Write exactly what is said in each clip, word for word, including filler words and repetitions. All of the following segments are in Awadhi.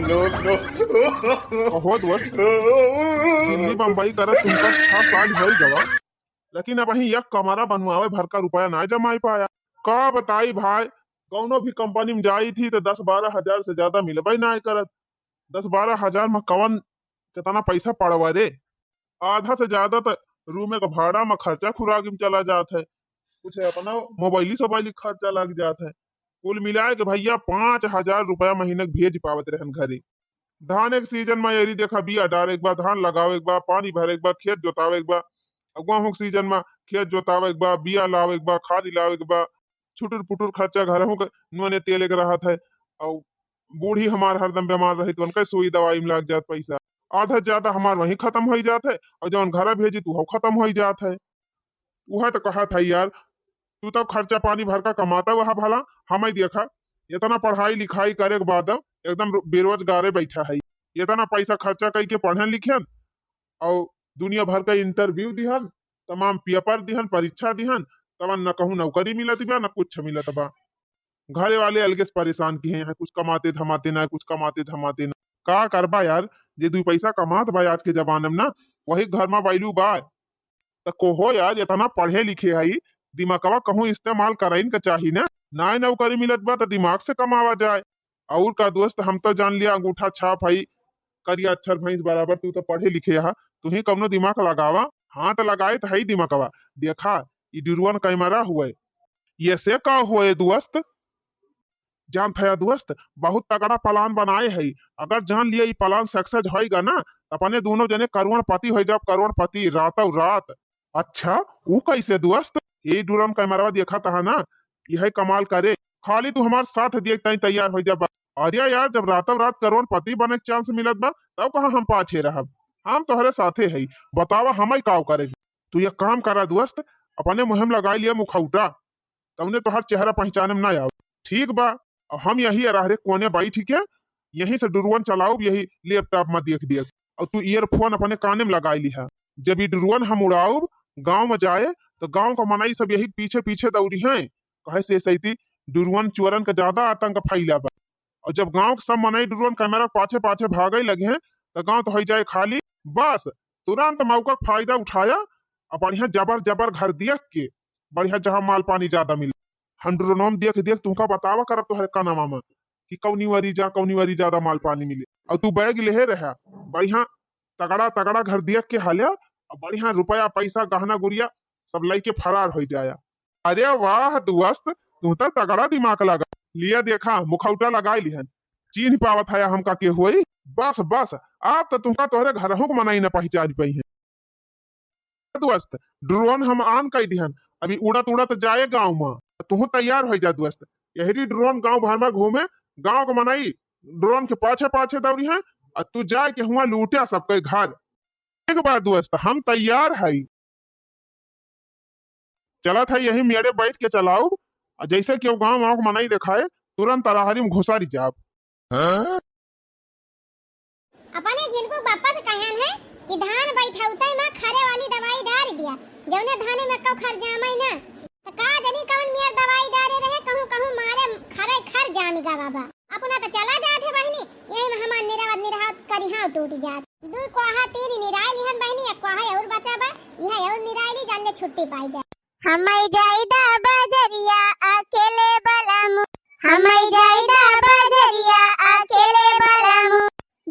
कहो दोस्त, दिल्ली बम्बई करत तुमका छह साल होइ गवा, लेकिन अबहीं एक कमरा बनवावे भर का रुपया नाहीं जमाइ पाया। का बताई भाई, कउनो भी कंपनी में जाइत ही त दस बारह हजार से ज्यादा मिलबइ नाहीं करत। दस बारह हजार में कवन केतना पैसा पड़वा रे? आधा से ज्यादा त रूम के भाड़ा में खर्चा खुराक में चला जात है, कुछ अपना मोबाइली सोबाइली खर्चा लग जात है। कुल मिलाए के भइया पाँच हजार रुपया महीने के भेज पावत रहन घरे। धाने के सीजन में एरी देखा, बिया डारे के बा, धान लगावे के बा, पानी भरे के बा, खेत जोतावे के बा। अब गेहूं के सीजन में खेत जोतावे के बा, बिया लावे के बा, खाद लावे के बा, छुटुर पुटुर खर्चा घरहू के नुने तेले के रहत है। और बूढ़ी हमार हरदम बीमार रही, तो उनका सुई दवाई में लाग जात पैसा। आधा ज्यादा हमार वहीं खत्म होइ जात है, और जौन घरा भेजी, तू खत्म होइ जात है। उहे तो कहत है यार, तू तो खर्चा पानी भर का कमाता हुआ भला, हमइ देखा, इतना पढ़ाई लिखाई करे के बाद एकदम बेरोजगारे बैठा है। इतना पैसा खर्चा कई के पढ़न लिखन, और दुनिया भर का इंटरव्यू दिहन, तमाम पेपर दिहन, परीक्षा दिहन, तब न कहूँ नौकरी मिलत बा, न कुछ मिलत बा। घरे वाले अलगे से परेशान किहे हैं, कुछ कमाते धमाते ना, कुछ कमाते धमाते ना। का करबा यार, जे दुई पैसा कमात बा आज के जमाने में ना, वही घर में value बा। त कोहो यार, इतना पढ़े लिखे हई, दिमागवा कहूँ इस्तेमाल करइन के चाही ना। नाय नौकरी मिलत बा त दिमाग से कमावा जाए। और का दोस्त, हम तो जान लिया अंगूठा छाप हई, करिया अक्षर भैंस बराबर, तू तो पढ़े लिखे हा, तू ही कवनो दिमाग लगावा। हाँ, त लगाए त हई दिमागवा। देखा, ई ड्रोन कैमरा हुए, ये से का हुए दोस्त? जानत हया दोस्त, बहुत तगड़ा plan बनाए हई। अगर जान लिया ई plan success होइगा ना, त अपने दोनों जने करोड़पति होइ जाब, करोड़पति, रातों रात। अच्छा, ऊ कैसे दोस्त? ये ड्रोन कैमरवा देखत हा ना, यही कमाल करे। खाली तू हमार साथ दिए ताई तैयार होइ जा। अरे यार, जब रातों रात करोड़पति बने के chance मिलत बा, तब कहाँ हम पाछे रहब? हम तोहरे साथे हई। बतावा, हमई काव करे? तू एक काम करा दोस्त, अपने मुँह में लगाई लिया मुखौटा, तौने तोहर चेहरा पहचाने में ना आवे। ठीक बा, अब हम यही अराहरे कोने बैठ के यहीं से ड्रोन चलाउब, यही laptop में देख देख। और तू earphone अपने काने में लगाई लिहा। जब ई ड्रोन हम उड़ाउब, गाँव में जाए, तो गाँव का मनई सब यही पीछे पीछे दौड़ी हैं, कहे से सैती ड्रोन चोरन का ज्यादा आतंक फैला बा। और जब गाँव के सब मनई ड्रोन कैमरा के पाछे पाछे भागे लगे हैं, तो गाँव तो होइ जाए खाली। बस, तुरंत मौका के फायदा उठाया और बढ़िया जबर जबर घर देख के, बढ़िया जहाँ माल पानी ज्यादा मिले। हम ड्रोनों में देख देख तुमका बतावा करब तोहरे कानवा में कि कौनी वारी जा, कौनी वारी ज्यादा माल पानी मिले। और तू बैग लेहे रहा, बढ़िया तगड़ा तगड़ा घर देख के हाल्या, और बढ़िया रुपया पैसा गहना गुरिया सब लइके फरार होइ जाया। अरे वाह दोस्त, तू तो तगड़ा दिमाग लगा लिया। देखा, मुखौटा लगाई लिहन, चीन्ह पावत हया हमका के होई। बस बस, अब तो तुमका तोहरे घरहू के मनई न पहचान पाई है। दोस्त, ड्रोन हम on कई दिहन, अभी उड़त उड़त जाए गाँव में। तू तैयार होइ जा दोस्त, यही ड्रोन गाँव भर में घूमे, गाँव के मनई ड्रोन के पाछे पाछे दौड़ी हैं, और तू जाए के हुआ लूटे सबके घर। ठीक बा दोस्त, हम तैयार हई। चलत हई यही मेड़े बैठ के चलाउब, और जैसे केहू गाँव वाँव के मनई देखाए, तुरंत अराहरी में घुसरी जाब। हाँ? अपने झिनकू बापा से कहन है कि धान बैठौते में खरे वाली दवाई डार दिया, जौने धाने में कौ खर जामई ना। त का जनी कवन मियर दवाई डारे रहे, कहूँ कहूँ मारे खरे खर जामी गा बाबा। अपना त चला जात है बहिनी, यही में हमार निरावत निरावत करिहाँ टूट जात। दुई कोहा तीन निराय लिहन बहिनी, एक कोहा और बचा बा, इहाँ और निराय ली, जान ले छुट्टी पाई जाए। हमई जाइदा बजरिया अकेले बलमु, हमई जाइदा बजरिया अकेले बलमु।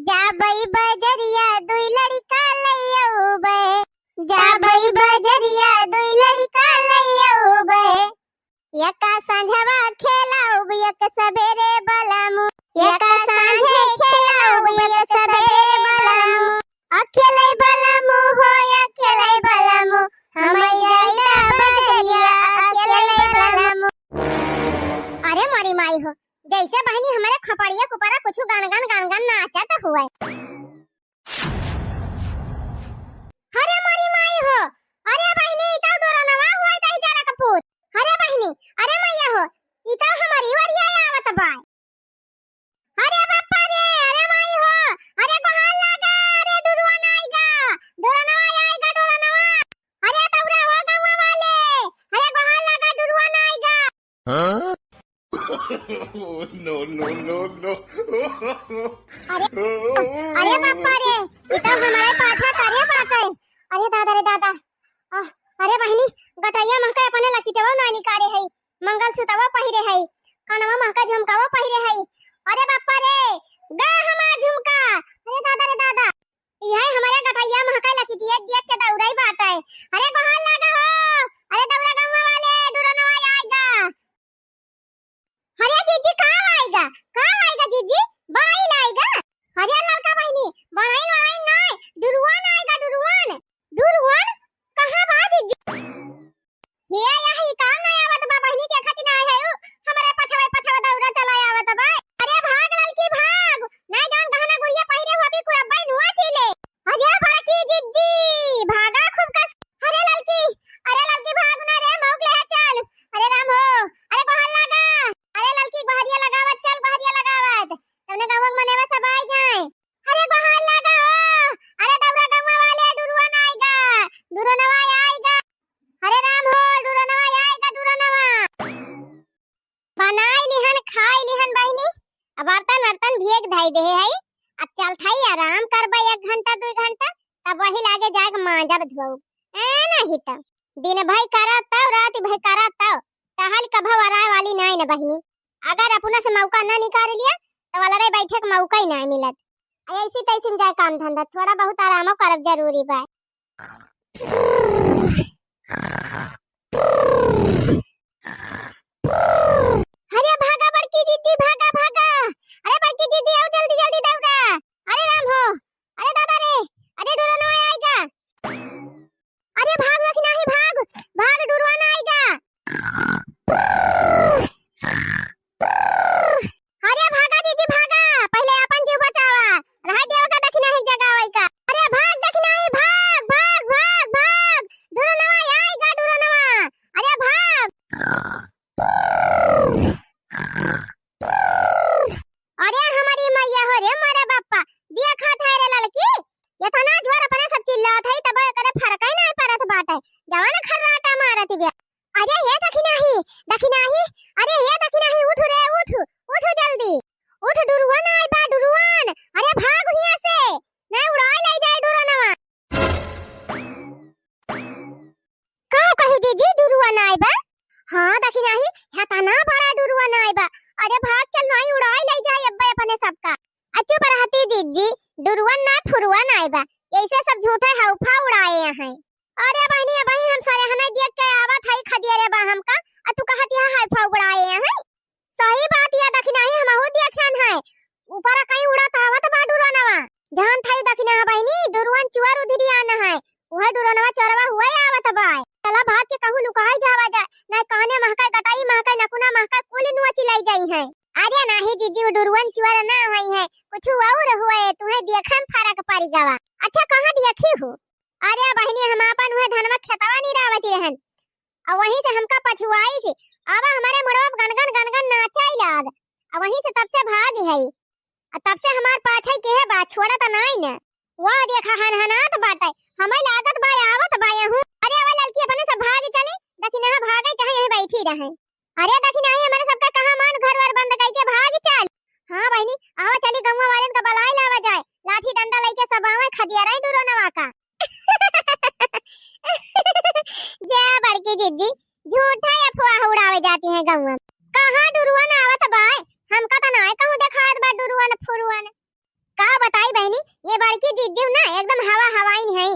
जाबई बजरिया दुई लड़िका लइयउबे, जाबई बजरिया दुई लड़िका लइयउबे। एका सांझवा खेलाउब एक सबेरे बलमु, एका सांझे खेलाउब एक सबेरे बलमु। अकेले बलमु हो, अकेले बलमु, हमई जाइदा बजरिया अकेले बलमु। अरे मोरी माई हो, जैसे बहिनी हमरे खपड़िया कुपरा कुछु गनगन गनगन नाचत हुए। अरे मोरी माई हो, अरे बहिनी, ई तो डोरनवा हुए दही जरा कपूत। अरे बहिनी, अरे मैया हो, ई तो हमारी वरिया आवत बा। अरे बापा रे, अरे माई हो, अरे गोहार लागा, अरे डुरुआ ना आइगा, डोरनवा आइगा, डोरनवा। अरे तौरा हो गौवा वाले, अरे गोहार लागा, डुरुआ ना आइगा। हाँ? No, no, No, no। अरे, अरे बापा रे, ई तो हमारे पाछा करे बाटे। अरे दादा रे दादा। आ, अरे बहिनी, गटइया महका अपने लकिटवा ना निकारे है, मंगलसूत्रवा पहिरे है, कनवा महका झुमकावा पहिरे है। अरे बापा रे, गा हमार झुमका। अरे दादा रे दादा, इहे हमारे गटइया महका लकिटिया देख के दौड़ाई बाटे। अरे गोहार लागा हो, अरे दौड़ा गौवा वाले, डुरनवा आइगा। अरे जिज्जी, का आइगा? का आइगा जिज्जी? बड़ाइन आइगा? अरे ललका बहिनी, बड़ाइन, बड़ाइन नाय, डुरुआन आइगा, डुरुआन। डुरुआन? कहाँ बा जिज्जी? हे, यही काम नाय आवत बा बहिनी, देखत नाय है उ, हमरे पछवे, पछवे दौड़ा चला आवत बा। अरे भाग ललकी भाग, नाय जवन गहना गुरिया पहिरे होबी कुरब्बई नुआ चीले। अरे बड़की जिज्जी, भागा खूब कस। अरे ललकी, अरे ललकी भाग ना रे, मौक ले चल। अरे राम हो, अरे गोहार लागा। अरे ललकी गोहरिया लगावत चल, गोहरिया लगावत। तउने गौवा के मनेवा सब आइ जाए। अरे गोहार लागा हो, अरे दौड़ा गौवा वाले, डुरुआन आइगा, डुरनवा आइगा। अरे राम हो, डुरनवा आइगा, डुरनवा। बनाई लिहन, खाई लिहन बहिनी। अब बर्तन वर्तन भी एक धई देहे हई। अब चलत हई, आराम करबे एक घंटा, दुई घंटा, तब वही लागे जाके मांजब धोब। ए नहीं त दिन भई करब तब, रात भई करब तब, टहल कभो अराए वाली नाई न बहिनी। अगर अपना से मौका न निकाल लिया, तो वाला रे बैठे के मौका ही नाई मिलत। ऐसी तैसी में जाए काम धंधा, थोड़ा बहुत आरामो करब जरूरी बा। अरे भागा बड़की जिज्जी, भागा, भागा। अरे बड़की जिज्जी, आओ जल्दी, जल्दी दौड़ा। अरे राम हो, अरे दादा रे, अरे डुरनवा आइगा। अरे भाग लखिनाही, भाग, भाग डुरवा ना आइगा। अरे भागा जिज्जी भागा, पहिले आपन जीव बचावा। रहा देव का दखिनाही जगावई का। अरे भाग दखिनाही भाग, भाग, भाग, भाग। डुरनवा आइगा डुरनवा। अरे भाग। अरे हमारी मैया हो रे मोरे बापा, देखत है रे ललकी, एतना जोर अपने सब चिल्लात है, तब एकरे फरक ही नहीं परत बाटे, जवान खर्राटा मारत बिया। अरे हे दखिनाही, दखिनाही, अरे हे दखिनाही, उठ रे, उठ, उठ जल्दी, उठ, डुरुअन आए बा, डुरुअन, अरे भाग हियां से, नहीं उड़ाए ले जाए डुरनवा। का कही जीजी, डुरुअन आए बा? हाँ दखिनाही, हेतना बड़ा डुरुअन आए बा। अरे भाग चल, नाई उड़ाए ले जाए अब्बे अपने सबका। आ चुप रहती जीजी, डुरुअन ना फुरुअन आए बा, ऐसे सब झूठे हौफा उड़ाए हैं। अरे बहिनी, अबही हम सरहना देख के आवत हई, खदियरे बा हमका, आ तू कहत यहाँ हौफा उड़ाए हैं। सही बात या दखिनाही, हमहू देखियन है। ऊपर कहीं उड़त आवत बा डुरनवा। जहाँ थाई दखिना है बहिनी, डुरुअन चुअर उधिरी आन है। उहे डुरनवा चोरवा हुए आवत बा। चला भाग के कहूँ लुकाई जावा जाए। नहीं कहने महकाई, गटाई महकाई, नकुना महकाई, कुल नुआ चिलाई जाई है। अरे नाही जीजी, वो डुरुअन चुअर ना होई है। कुछ और हुए, तुहे देखन फरक पड़ी गवा। अच्छा, कहाँ देखी हो? अरे बहिनी, हम आपन उहे धनवा खेतवा निरावत रहन, अउ वहीं से हमका पछुआई से, आवा हमरे मुड़वा पे गनगन गनगन नाचाई लाग, अउ वहीं से तब से भाग हई, अउ तब से हमार पाछे केहे बा, छोड़ा त नाई न। वाह देखा हनहनात बाटे, हमें लागत बा आवत बा यहूँ। अरे आवा ललकी, अपने से भाग चली, दखिनहा भागे चाहे यहीं बैठी रहे। अरे दखिनहा, हमरे सबका कहाँ मान, घर वर बंद कइके भाग चल। हाँ बहिनी, आवा चली गौवा वालन का बलाए लावा जाए, लाठी डंडा लइके सब आवे, खदिया रही डुरनवा का। जा बड़की जिज्जी, झूठा अफवाह उड़ावे जाती हैं गौवा में। कहाँ डुरुअन आवत बाय? हमका त नाय कहूँ देखात बा डुरुअन फुरुअन। का बताई बहिनी, ये बड़की जिज्जी ना एकदम हवा हवाइन है।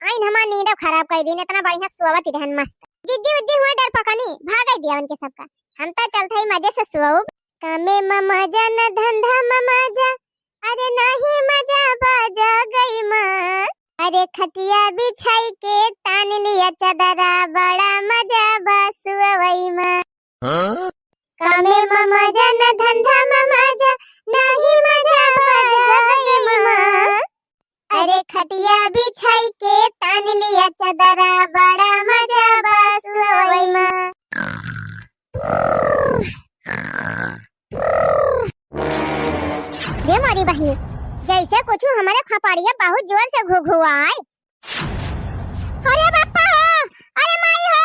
आइन हमार नींद खराब कर दीन, इतना बढ़िया सोवत रहन मस्त। जिज्जी उज्जी हुए डर पकनी, भागई दिया उनके सबका। हम त चलत हई मजे से सोउब। कामे म मजा न धंधा म मजा, अरे नाही मजा बाजा गई माँ। अरे खटिया बिछाई के तान लिया चदरा, बड़ा मजा बा सुअवई माँ। हाँ? कामे म मजा न धंधा म मजा, नाही मजा बाजा गई माँ। अरे खटिया बिछाई के तान लिया चदरा, बड़ा मजा बा सुअवई माँ। रे मोरी बहिनी, जैसे कुछ हमरे खपड़िया बहुत जोर से घुघुआए। अरे बापा हो, अरे माई हो,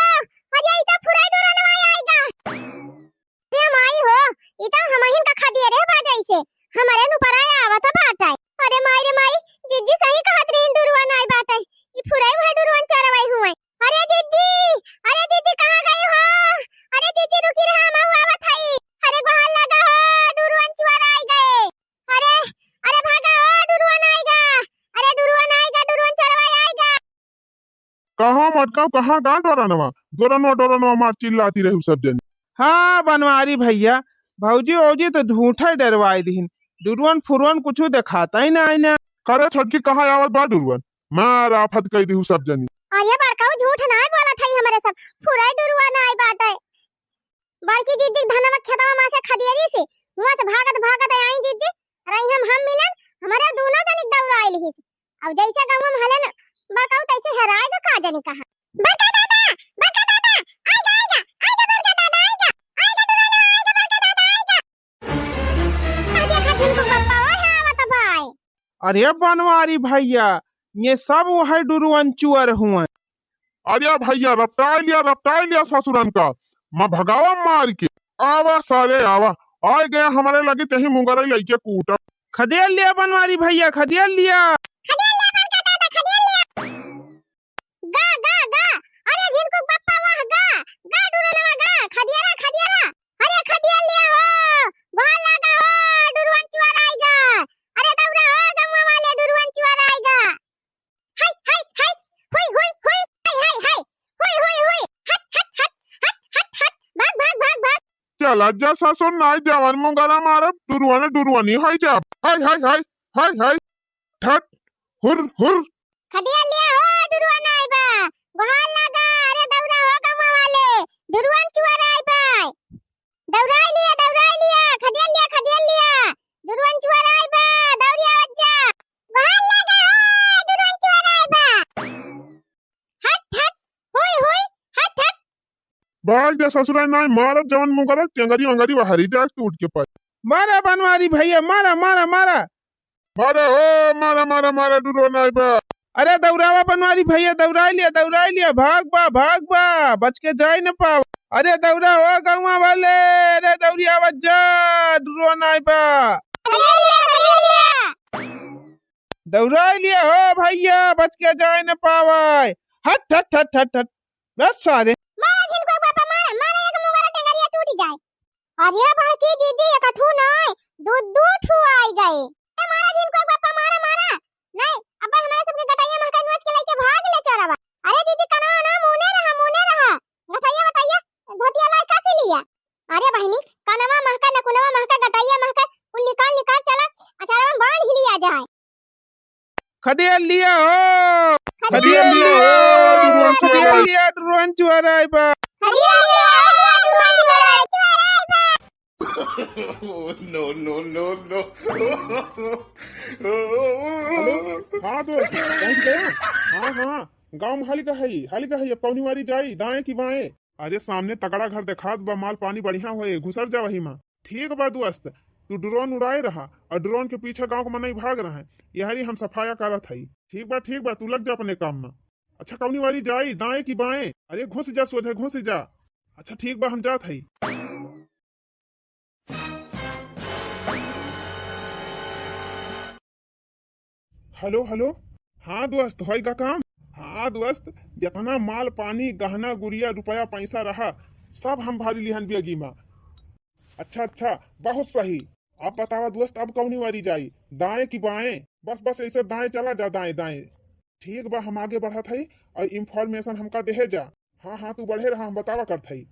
अरे ई तो फुराई डोरनवा आइगा। अरे माई हो, ई तो हमहिन का खदियरे बाटे। मटकाऊ कहाँ गा डोरनवा? डोरनवा, डोरनवा मार चिल्लाती रहू सब जनी। हाँ बनवारी भइया, भौजी ओजी तो झूठा डरवाई दिहिन, डुरुअन फुरुअन कुछु देखाता ही नाहीं ना। करे छोटकी, कहाँ आवत बा डुरुअन? मार आफत कई दिहू सब जनी। अरे बड़काऊ, झूठ नाहीं बोलत हई हमरे सब, फुरई डुरुआ नाहीं बाटे। बड़की जिज्जी के धनवा खेतवा मा से खदियरी से, हुआँ से भागत भागत आई जिज्जी, अरे हम, हम मिलन, हमरे दूनो जनी दौड़ाइल ही। अब जैसे गाँव में हलन बड़काऊ तैसे हेराए गा का जनी कहाँ। बड़का दादा, बड़का दादा, आइगा, आइगा, आइगा बड़का दादा, आइगा, आइगा डुरुअनवा, आइगा बड़का दादा, आइगा। आ देखा झिनकू बप्पा, ओहे आवत बाय। अरे बनवारी भइया, ये सब वही डुरुअन चुअर हुए। अरे भइया, रपटाइ लिया, रपटाइ लिया ससुरन का, मैं भगावा मार के। आवा सारे आवा, आइ गया हमरे लगे तेही मुंगरई लइके कूटा। खदेड़ लिया बनवारी भइया, खदेड़ लिया। खदेड़ लिया बड़का दादा, खदेड़ लिया। गा, गा, गा। अरे झिनकू बप्पा वाह गा। गा डुरुअनवा गा। खदियारा, खदियारा। अरे खदिया लिया हो। गोहार लागा हो। डुरुअन चुअर आइगा। अरे दौड़ा हो गौवा वाले डुरुअन चुअर आइगा। हाय, हाय, हाय। हुई, हुई, हुई। हाय, हाय, हाय। हुई, हुई, हुई। हट, हट, हट। हट, हट, हट। भाग, भाग, भाग, भाग। चला जा ससुर, नाई जवन मुंगरा मारब, डुरुअन डुरुअनी होई जाब। हाय, हाय, हाय। हाय, हाय। ठट, हुर, हुर। खदिया लिया हो, डुरुअन आइबा। गोहार लागा, अरे दौड़ा हो गौवा वाले, डुरुअन चुअर आइबा। दौड़ाई लिया, दौड़ाई लिया, खदिया लिया, खदिया लिया। डुरुअन चुअर आइबा, दौड़ी आवत जा। गोहार लागा हो, डुरुअन चुअर आइबा। हट, हट, हुई, हुई, हट, हट। भाग जा ससुरा, नाई मारब जवन मुंगरा, टेंगरी वंगरी बहरी जाए टूट के पाई। मारा बनवारी भइया, मारा, मारा, मारा। मारा हो, मारा, मारा, मारा, डुरुअन आइबा। अरे दौड़ावा बनवारी भइया, दौड़ाई लिया, दौड़ाई लिया, भाग बा, भाग बा, बच के जाई न पावा। अरे दौड़ा हो गौवा वाले, अरे दौड़ी आवत जा, डुरुअन आइबा। खदिया लिया, खदिया लिया। दौड़ाई लिया हो भइया, बच के जाए न पावाय। हट, हट, हट, हट, हट। बस सारे। मारा झिनकू बप्पा, मारा, मारा, एक मुंगरा टेंगरिया टूट जाए। अरे बड़की दीदी, एक ठू नाई, दू, दू ठू आइ गए। ए, मारा झिनकू बप्पा, मारा, मारा। नाई, अब हमरे सबके गटइया महका नोच के लइके भाग ले चोरवा। अरे दीदी, कनवा ना मुने रहा, मुने रहा। गटइया, गटइया, धोतिया लाई कस लिया। अरे बहिनी, कनवा महका, नकुनवा महका, गटइया महका, कुल निकाल, निकाल, चला, अचारवा में बांध ही लिया जाए। खदिया लिया हो, खदिया लिया हो, खदिया लिया, डुरुअन चुअर आइबा। खदिया लिया हो, डुरुअन चुअर आइबा। No, no, no, no। हेलो, हाँ दोस्त, पहुँच गया? हाँ, हाँ, गाँव में हालिका है, हालिका है, अब कौनी वारी जाई, दाएं कि बाएं? अरे सामने तगड़ा घर देखात बा, माल पानी बढ़िया होए, घुसर जा वही मा। ठीक बा दोस्त, तू ड्रोन उड़ाए रहा और ड्रोन के पीछे गाँव के मनई भाग रहा है, यहरी हम सफाया करत हई। ठीक बा, ठीक बा, तू लग जा अपने काम में। अच्छा कौनी वारी जाई, दाएं कि बाएं? अरे घुस जा सोझे, घुस जा। अच्छा ठीक बा, हम जात हई। हेलो, हेलो। हाँ दोस्त, होई गा काम? हाँ दोस्त, जितना माल पानी, गहना गुरिया, रुपया पैसा रहा, सब हम भरी लिहन बेगी मा। अच्छा, अच्छा, बहुत सही। अब बतावा दोस्त, अब कौनी वारी जाई, दाएं कि बाएं? बस, बस ऐसे दाएं चला जा, दाएं, दाएं। ठीक बा, हम आगे बढ़त हई और information हमका देहे जा। हाँ, हाँ, तू बढ़े रहा, हम बतावा करत हई।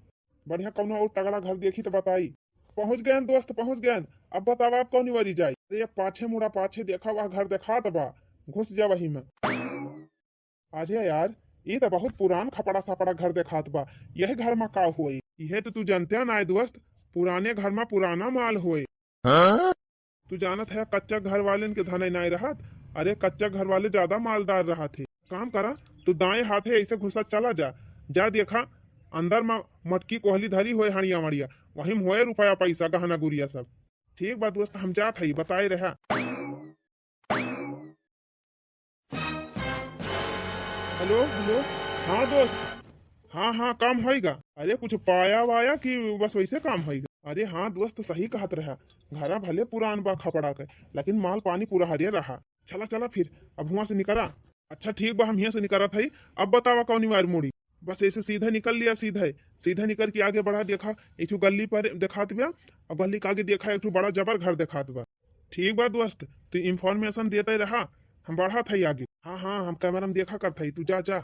बढ़िया कौनो और तगड़ा घर देखी तो बताई। पहुँच गयन दोस्त, पहुँच गयन। अब बतावा, अब कौनी वारी जाई? अरे, पाछे मुड़ा, पाछे देखा, वह घर देखात बा, घुस जा वही में। अरे यार, ई तो बहुत पुरान खपड़ा सपड़ा घर देखात बा। यह घर में का होई? इहे तो तू जानते ना है दोस्त, पुराने घर में पुराना माल होए। हाँ? तू जानत है, कच्चा घर वालेन के धनई नाय रहत। अरे, कच्चा घर वाले ज्यादा मालदार रहत है। काम करा, तू दाएं हाथे ऐसे घुसा चला जा, जा देखा, अंदर मा मटकी कोहली धरी होए, हड़िया मड़िया, वही में होए रुपया पैसा, गहना गुरिया सब। ठीक बा दोस्त, हम जात हई, बताए रहा। हेलो, हेलो। हाँ दोस्त। हाँ, हाँ, काम होइगा। अरे कुछ पाया वाया कि बस वैसे काम होइगा? अरे हाँ दोस्त, सही कहत रहा, घरा भले पुरान बा खपड़ा के, लेकिन माल पानी पूरा हरियर रहा। चला, चला फिर, अब हुआं से निकरा। अच्छा ठीक बा, हम हियां से निकरत हई। अब बतावा कौनी वार मुड़ी? बस ऐसे सीधे निकल लिया, सीधे, सीधे निकल के आगे बढ़ा। देखा, एक ठो गली पर देखात बा, अब गली के आगे देखा, एक ठो बड़ा जबर घर देखात बा। ठीक बा दोस्त, तू information देते रहा, हम बढ़त हई आगे। हाँ, हाँ, हम camera में देखा करत हई, तू जा, जा।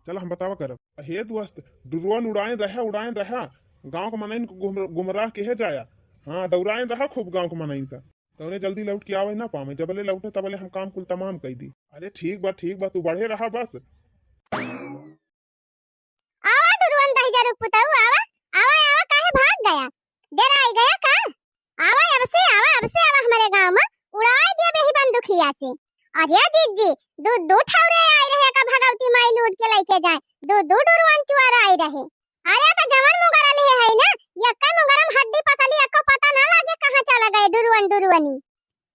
चला हम बतावा करब। हे दोस्त, डुरुअन उड़ाइन रहा, उड़ाइन रहा, गाँव के मनइन को गुम-, गुमराह केहे जाया। हाँ, दौड़ाइन रहा खूब गाँव के मनइन का। तौने जल्दी लौट के आवे ना पावे, जबले लौटे तबले हम काम कुल तमाम कई दी। अरे ठीक बा, ठीक बा, तू बढ़े रहा बस। आवा डुरुअन दहिजरक पुतऊ, आवा, आवा, आवा, काहे भाग गया? डेराइ गया का? आवा, अब से आवा, अब से आवा हमरे गाँव मा, उड़ाइ दिया बेही बंदुखिया से। अरे जिज्जी, दू, दू ठौरे आइ रहे का भगवती माई लूट के लइके जाए, दू, दू डुरुअन चुअर आइ रहे। अरे त जवन मुंगरा लिहे है ना, यक्का मुंगरम हड्डी पसली, यक्को पता ना लागे कहाँ चला गए डुरुअन डुरुअनी।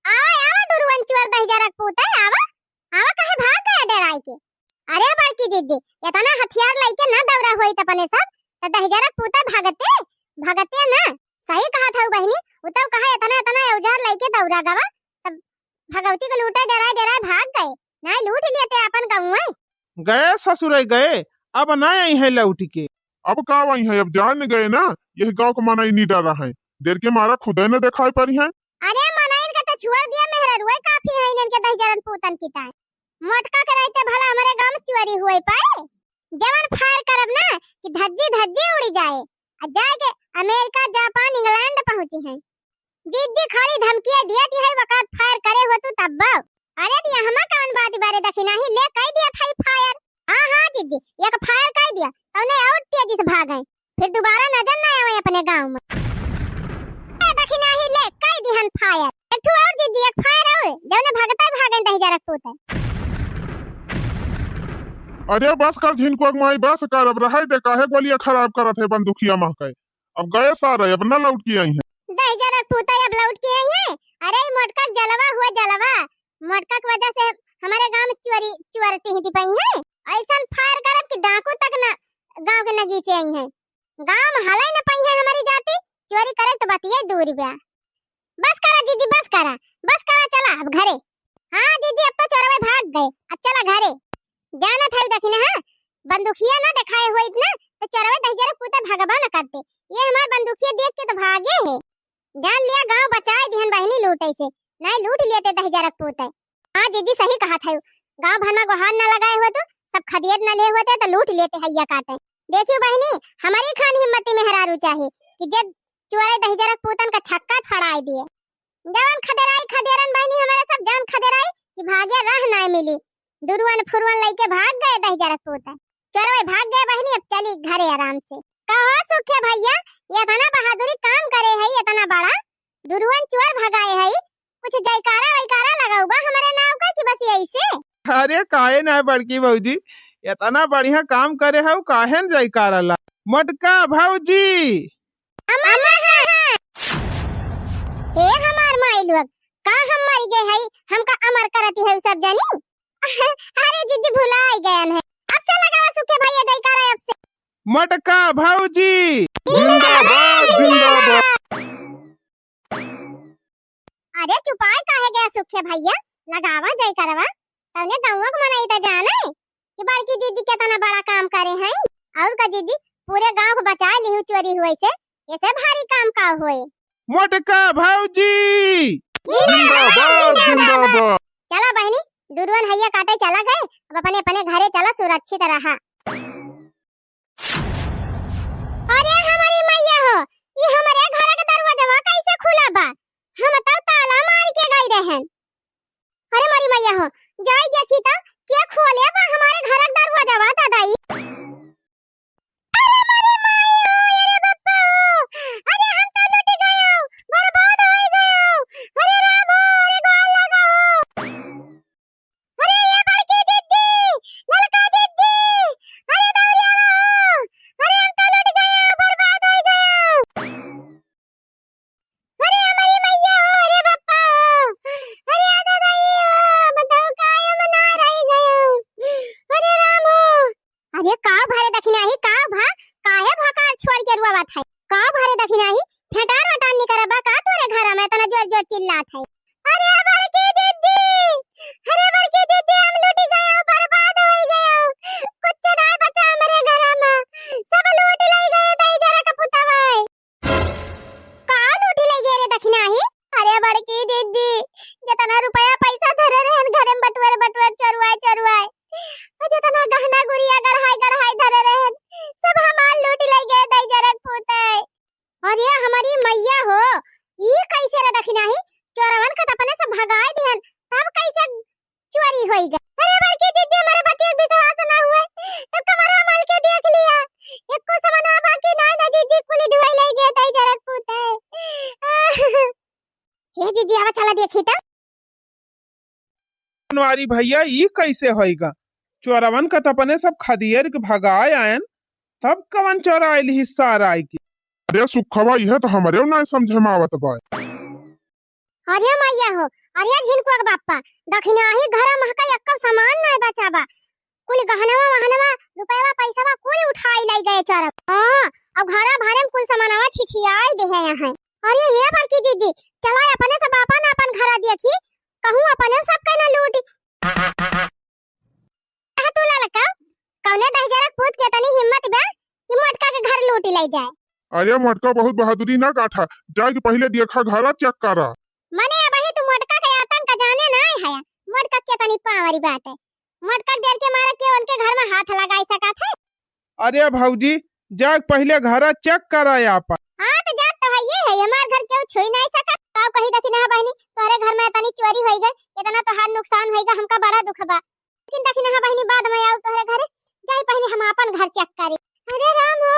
आवा, आवा डुरुअन चुअर दहिजरक पूत है, आवा, आवा काहे भाग गया डेराइ के? अरे बड़की जिज्जी, एतना हथियार लइके ना दौड़ा होइत अपने सब, त दहिजरक पूत है भगते, भगते ना। सही कहत हऊ बहिनी, उ तब कहा एतना, एतना औजार लइके दौड़ा गवा, तब भगवती के लूटे डेराइ, डेराइ भाग गए, नाहीं लूट लेते आपन गउँवे। गए ससुरे गए, अब ना अइहैं लौटि के। अब का अइहैं, अब जान गए ना, यह गाँव के मनई निडरा है, डेर के मारा खुदे न देखाइ परिहैं। अरे मनइन का त छोड़ दिया, मेहररुए काफी है इनके दहिजरन पूतन की ताई। मोटका के रहते भला हमरे गाँव में चोरी होइ पाए? जवन फायर करब ना कि धज्जी धज्जी उड़ि जाए, आ जाए के अमेरिका, जापान, इंग्लैंड पहुँची हैं। जिज्जी खाली धमकिया दिया दी है, वकात फायर करे हो तू तब। अरे दिया हमा कवन बात बारे दखिनाही, ले कइ दिया था फायर। हाँ, हाँ जिज्जी, एक फायर कइ दिया, तौने और तेजी से भागे, फिर दोबारा नजर ना आवे अपने गाँव में। ए दखिनाही ले कइ दिहन फायर, एक ठो और जिज्जी, एक फायर और, जौने भगते भागे दहिजरक पूत है। अरे बस कर झिनकुआ के माई, बस कर, अब रहइ दे, काहे गोलिया खराब करत है बंदुखिया महके। अब गए सारे, अब ना लौट के अइहैं। दहिजरक पूत है, अब लौट के अइहैं? अरे ई मोटका के जलवा हुआ जलवा, मोटका के वजह से हमरे गाँव में चोरी, चोर टिहटी पइहैं। अइसन फायर करब कि डाकू तक ना गाँव के नगीचे अइहैं। गाँव में हलइ न पइहैं हमरी जाति, चोरी करे त बतिये दूर बा। बस करा जिज्जी, बस करा, बस करा, चला अब घरे। हाँ जिज्जी, अब तो चोरवे भाग गए, अब चला घरे। जानत हई दखिना, हाँ, बंदुखिया ना देखाए होइत ना, त चोरवे दहिजरक पूत भगबा न करते। ये हमार बंदुखिया देख के त भागे है। जान लिया गाँव बचाए दिहन बहिनी लूटे से, नाहीं लूट लेते दहिजरक पूत। हाँ जिज्जी सही कहत हऊ, गाँव भर मा गोहार न लगाए होत, सब खदेर न ले होते त लूट लेते हइया काटे। देखियो बहिनी, हमरी खान हिम्मती मेहरारू चाही कि जे चोरे दहिजरक पूतन का छक्का छड़ाए दिए। जवन खदेराई खदेरन बहिनी हमारे सब जान खदेराई कि भागे राह नाय मिली। डुरुअन फुरुअन लइके भाग गए दहिजरक पूत। चोरवे भाग गए बहिनी, अब चली घरे आराम से। कहो सुखे भइया, एतना बहादुरी काम करे हई, एतना बड़ा डुरुअन चोर भगाए हई, कुछ जयकारा वयकारा लगाऊ बा हमरे नाव का कि बस यही से? अरे काहे ना बड़की भौजी, एतना बढ़िया काम करे हऊ, काहे न जयकारा ला। मोटका भौजी। अमर, अमर है। हे हमार माई लोग, का हम मरि गए हई, हमका अमर करती हऊ सब जनी? अरे जिज्जी भुलाइ गयन है, अब से लगावा सुखे भइया जयकारा अब से। मोटका भौजी। जिंदाबाद, जिंदाबाद। अरे चुपाए काहे गया सुखे भइया, लगावा जयकरवा, तौने गउँवा के मनई त जाने कि बड़की जिज्जी केतना बड़ा काम करे हैं। और का जिज्जी, पूरे गाँव को बचाए लिहू चोरी हुए से, एसे भारी काम का होए। मोटका भौजी। जिंदाबाद, जिंदाबाद। चला बहिनी, डुरुअन हइया काटे चला गए, अब अपने अपने घरे चला, सुरक्षित रहा। अरे हमरी मइया हो, ई हमरे घर के दरवाजवा कैसे खुला बा? हम तो ताला मार के गई रहन। अरे मोरी मइया हो, जाई देखी तो के खोले बा हमारे घर के दरवाजवा, दादा ई। अरे मोरी माई हो, अरे बप्पा हो, अरे हम तो लुटि गयो, बर्बाद होइ गयो। अरे राम हो, अरे गोड़ लगा हो। अरे ये बड़की जिज्जी, ललका जिज्जी, अरे दौड़िया हो, अरे हम तो लुटि गयो, बर्बाद होइ गयो। अरे हमारी मइया हो, अरे बप्पा हो, अरे आदा दाई हो, बताओ काहे हम ना रहि गयो। अरे राम हो। अरे का भरे दखिनाही, का भा, काहे भकार छोड़ के रुआवत है? का भरे दखिनाही, फेटार वटार निकरबा का तोरे घर में इतना जोर जोर चिल्लात है? अरे बड़की जिज्जी, अरे बड़की जिज्जी, हम लुटि गयो, बर्बाद होइ गयो, कुछ ना बचा हमरे घर में, सब लूट लइ गए दहिजरा का पुतवा। का लूटि लइ गए रे दखिनाही? अरे बड़की जिज्जी, जितना रुपया पैसा धरे रहन घरे में बटुअर बटुअर चोरुआए चोरुआए, और जितना गहना गुरिया गढ़ाए भगाए दिहन, तब कैसे चोरी होई गए? अरे बड़की जिज्जी, हमरे बतिया के विश्वास ना हुए, तो कमरवा मल के देख लिया, एको समनवा बाकी ना, ना जिज्जी, कुली ढुआई लई गए, तई जरक पूत है। हे जिज्जी, आवा चला देखी तो। बनवारी भैया, ई कैसे होइगा? चोरवन का त अपने सब खदियर के भगाए आयन, तब कवन चोराइल हिस्सा आय के? अरे सुखवा, इहे तो हमरे ना समझ में आवत बा। अरे मैया हो, अरे झिनकुआ के बाप्पा, दखिनाही घरा महका एक्को सामान नाय बचा बा। कुल गहनवा वहनवा, रुपयवा पैसवा कुल उठाई लाई गए चोरवा। हाँ, अब घरा भरे में कुल सामानवा छिछियाई देहे हैं। अरे हे बड़की दीदी, चला अपने सब आपन आपन घरा देखी, कहूँ अपने सब के ना लूटी। कहा तू ललका, कौने दहिजरक पूत के इतनी हिम्मत बा कि मोटका के घर लूटी लाई जाए? अरे मोटका बहुत बहादुरी ना गाठा, जाके पहिले देखा घरा check करा। मने अबही तू मोटका के आतंक जाने ना है, मोटका के इतनी power बाटे, मोटका के डर के मारे के उनके घर में हाथ लगाई सकत है? अरे भौजी, जाके पहिले घरा check करा आपन। हाँ, तो जात तो है ये है, हमार घर केहू छुई नहीं सकत। का कही दखिनहा बहिनी, तोहरे घर में इतनी चोरी होई गई, इतना तोहार नुकसान होई गई, हमका बड़ा दुख बा। लेकिन दखिनहा बहिनी, बाद में आऊ तोहरे घरे, जाई पहिले हम आपन घर check करी। अरे राम हो,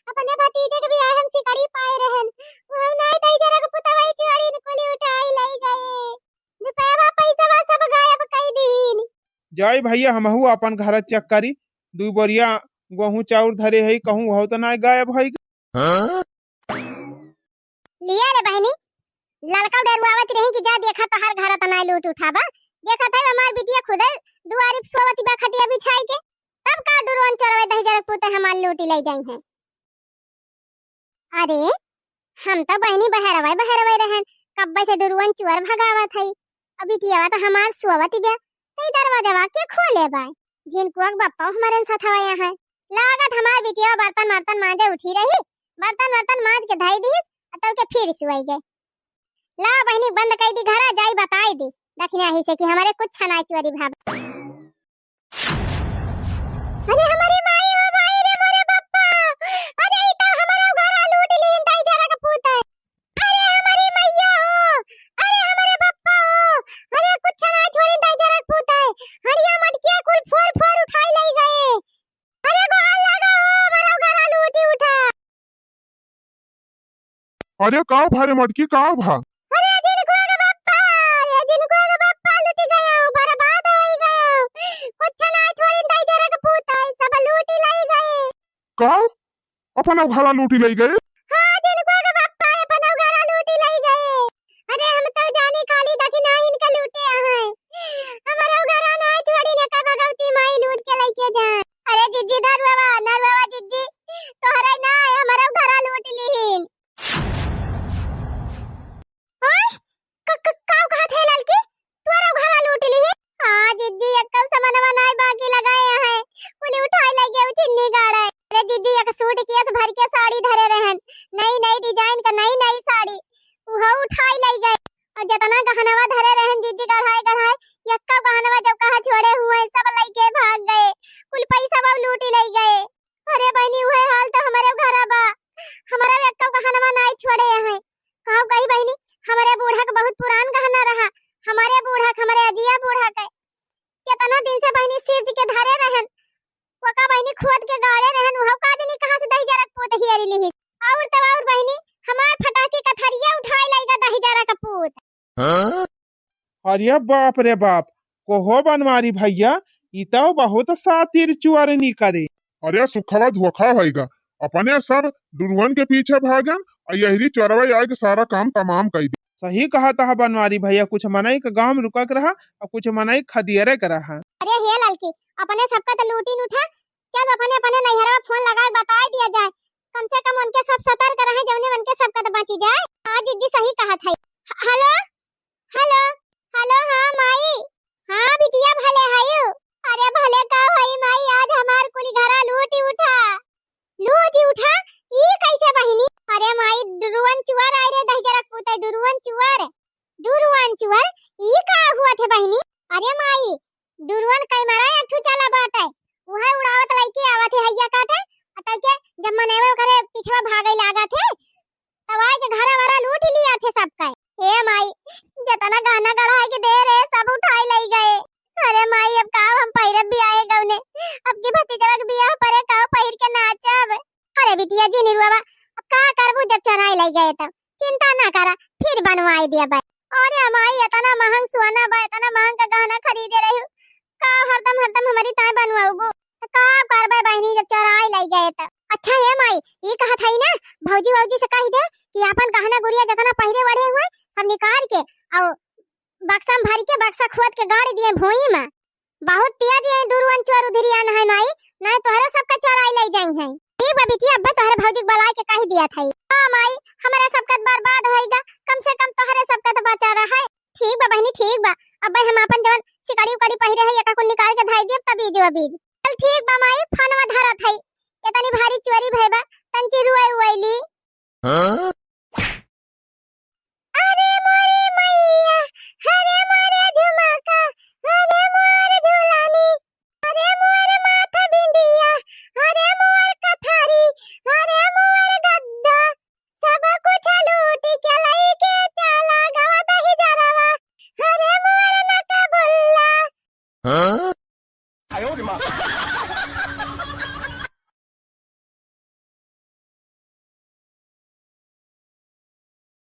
अपने भतीजे के बियाह हम सिकड़ी पाए रहन, वो हम नहीं दहिजरक पुतवा चोरी न कुली उठाई लई गए, रुपया पैसा सब गायब कई दीन। जाई भैया, हमहू आपन घर check करी, दू बोरिया गोहूँ चाउर धरे है, कहूँ वहू तो ना गायब है। हाँ? लिया ले बहिनी, ललका डेरुआवत रही कि जा देखा तोहार घर तना लूट उठाबा। देखत है हमार बिटिया खुदे दुआरी पे सोवत बा खटिया बिछाई के, तब का डुरुअन चोरवे दहिजरक पूते हमार लूटी ले जाई हैं। अरे, हम तो बहिनी बहरवे बहरवे रहन, कब्बे से डुरुअन चोर भगावत है। अब बिटियावा तो हमार सोवत बा, तो ई दरवाजवा के खोले बा? झिनकुआ के बप्पा हमरे साथ आया है। लागत हमार बिटिया बर्तन बर्तन मांजे उठी रही, बर्तन बर्तन मांज के धई दी, आ तो के फिर सुआई गए। ला बहिनी, बंद कई दी घरा, जाई बताई दी दखिनहा से कि हमरे कुछ ना चोरी भाव। अरे हमारी माई हो माई रे मोरे बप्पा, अरे ई तो हमारा घरा लूट लीन दहिजरक पूत है। अरे हमारी मैया हो, अरे हमारे बप्पा हो, अरे कुछ ना छोड़ी दहिजरक पूत है। हड़िया मटकिया कुल फोर फोर उठाई लई गए। अरे गोहार लगा हो, हमारा घरा लूटी उठा। अरे काव भा रे मटकी, काव भा? अरे झिनकुआ के बप्पा, अरे झिनकुआ के बप्पा लुटि गयो, बर्बाद होइ गयो। कुछ ना छोड़ी दहिजरक पूत है, सब लूटी लई गए। काव? अपना घरा लूटी लई गए? हाँ, झिनकुआ के बप्पा अपना घरा लूटी लई गए। अरे हम तो जानी खाली दखिनहा इनका लूटे हैं। हमारा घरा ना छोड़ी ने का भगवती माई लूट के लई के जा। अरे जिज्जी नरुआवा, नरुआवा जिज्जी, तोहरा ना है, हमारा घरा लूट लीहिन। ओए, क-, क-, काव कहत है ललकी? तोहरा घरा लूट लीहिन? हाँ जिज्जी, एक्कौ समनवा नाय बाकी लगाए हैं, कुली उठाई लई गए, उठिन्नी गाड़े। अरे जिज्जी, एक suitcase भर के साड़ी धरे रहन, नई नई design का नई नई साड़ी, उहो उठाई लई गए। और जतना गहनवा धरे रहन जिज्जी, गढ़ाई गढ़ाई, एक्कौ गहनवा जब कहाँ छोड़े हुए, सब लइके भाग गए, कुल पैसा बा लूटी लई गए। अरे बहिनी, उहे हाल तो हमरे घरा बा, हमारा एक्कौ गहनवा नाई छोड़े हैं। कहू कही बहिनी, हमरे बूढ़ा के बहुत पुरान गहना रहा, हमरे बूढ़ा के, हमरे अजिया बूढ़ा के, केतना दिन से बहिनी सिरज के धरे रहन, ओका बहिनी खोद के गाड़े रहन, उहो का जनी कहाँ से दहिजरक पूत हियरी लिही। और तब और बहिनी, हमार फटाकी कथरिया उठाए लइगा दहिजरक पूत। हाँ? अरे बाप रे बाप, कहो बनवारी भैया, ई तो बहुत सातिर चुअरनी करे। अरे सुखवा धोखा होइगा, अपने सब डुरुअन के पीछे भागन, और यहरी चोरवा आइके सारा काम तमाम कई दे। सही कहत ह बनवारी भैया, कुछ मनई के गाँव में रुका के रहा और कुछ मनई खदियरे के रहा। अरे हे ललकी, अपने सबका तो लूटिन उठा, चल अपने अपने नैहरवा फोन लगाए बताए दिया जाए, कम से कम उनके सब सतर्क रहे, जौने उनके सबका तो बची जाए। हाँ जिज्जी सही कहत है। ह-, हेलो, हेलो, हेलो, हाँ माई, हाँ बिटिया भले हयू, अरे भले का होई माई, आज हमार कुल घरा लूटी उठा। लूटी उठा? ई कैसे बहिनी? अरे माई, डुरुअन चुअर आए रे, दहिजरक पूते, डुरुअन चुअर। डुरुअन चुअर? ई का हुआ थे बहिनी? अरे माई, डुरुअन कैमरा एक ठू चला बाटे, उहे उड़ावत लइके आवत है हैया काटे, आ तइके जब मनेवे ओकरे पिछवा भागे लागा थे, तब आए के घरा वरा लूट लिया थे सबका। हे माई, जतना गहना गढ़ा इतना महंग सोना बा, इतना महंग का गहना खरीदे रही, का हरदम हरदम हमरी ताई बनवाउबू? त का करबे बहिनी, जब चोराई लइ गए त। अच्छा हे माई, ई कहत हई ना, भौजी वौजी से कहि दे कि आपन गहना गुरिया जतना पहिरे ओढ़े हुए सब निकाल के अउ बक्सा में भरि के बक्सा खोद के गाड़ दिए भुई में। बहुत तेज ये दुरुअन चोर उधरियान है माई, नाहीं तोहरे सबका चोराई लइ जाई है। ठीक बा बिटिया, अब्बे तोहरे भौजी के बुलाइ के कहि दिया था। हाँ माई, हमरा सबका त बर्बाद होइगा, कम से कम तोहरे सबका त बचा रहा है। ठीक बा बहिनी, ठीक बा, अब्बे हम आपन जवन सिकड़ी उकड़ी पहिरे है एका कुल निकाल के धइ दियब तबीज वबीज। चल ठीक बा माई, फोनवा धरत है, इतनी भारी चोरी भइबा, तंची रुआई उआई ली। हाँ?